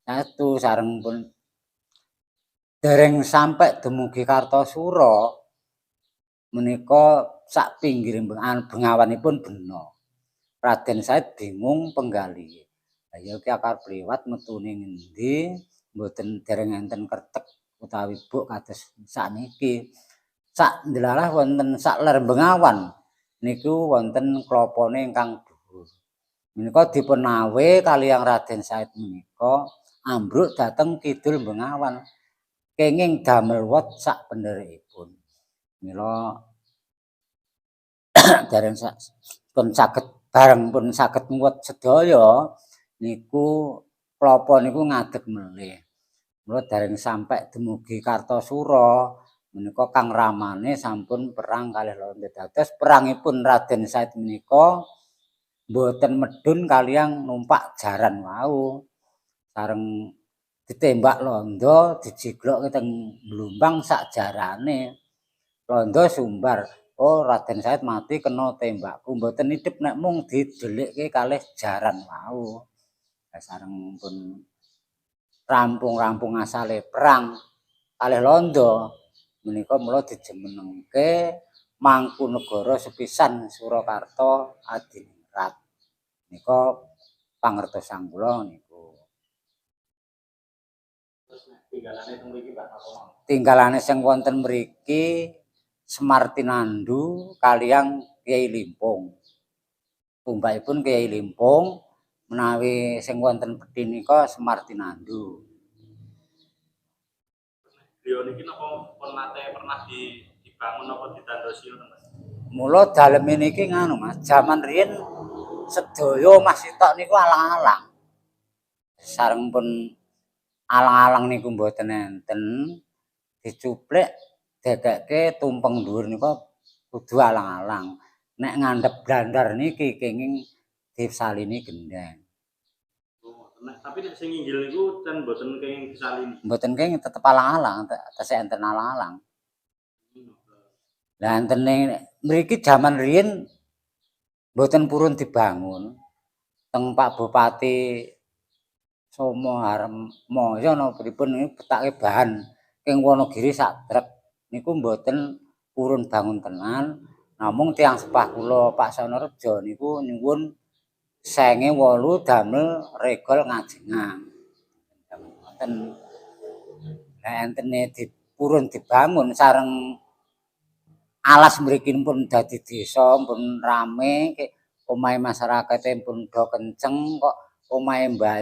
Saestu sareng pun dereng sampe dumugi Kartasura menika sak pinggir bengawanipun bena. Raden Said bingung penggalihe. Lah ya iki arep liwat metune ngendi, mboten dereng enten kertek utawi buk kados sakniki. Sak ndelalah wonten sak ler bengawan niku wonten klopone ingkang dhuwur. Menika dipunawe kaliyan Raden Said menika ambruk dhateng kidul bengawan. Kenging damel wot sak penderekipun. Mila dereng pun saged bareng pun saged nguwet sedaya niku klopo niku ngadeg melih. Mula dereng sampe dumugi Kartasura menika kang ramane sampun perang kalih Londo. Dados perangipun Raden Said menika mboten medhun kaliyan numpak jaran wau. Sareng ditembak londo dijiglokke teng Blumbang sak jarane. Londo sumbar, "Oh, Raden Said mati kena tembakku." Mboten idep nek mung didelikke kalih jaran wau. Lah sareng pun rampung-rampung asale perang kalih londo menika mula dijumenengke Mangkunegara sepisan Surakarta Adiningrat. Nika pangertosan kula niku. Terus nek tinggalane teng mriki, Pak, napa mawon? Tinggalane sing wonten mriki Semar Tinandu kaliyan Kyai Limpung. Tumbakipun Kyai Limpung, menawi sing wonten pethi nika Semar Tinandu. Griya niki napa pun nate pernah dibangun napa didandosi ngoten, Mas? Mula daleme niki nganu, Mas, jaman riyin sedaya omah sitok niku alang-alang. Sareng pun alang-alang niku mboten enten, dicuplik dekekke tumpeng dhuwur nika kudu alang-alang. Nek ngandhep blandar niki kenging disalini gendheng. Oh, nek tapi nek sing nginggil niku ten mboten kenging disalini? Mboten kenging, tetep alang-alang, tesih enten alang-alang. Lah entene mriki jaman riyin mboten purun dibangun. Teng Pak Bupati Somo Harmoyo napa pripun niku betake bahan ing Wonogiri sak truk niku mboten purun bangun tenan. Namung tiyang sepah kula Pak Sonorejo niku nyuwun senge 8 damel regol ngajengan. Wonten. Lah entene dipurun dibangun sareng alas mriki pun dadi desa pun rame, omahe masyarakate pun do kenceng kok omahe mbah.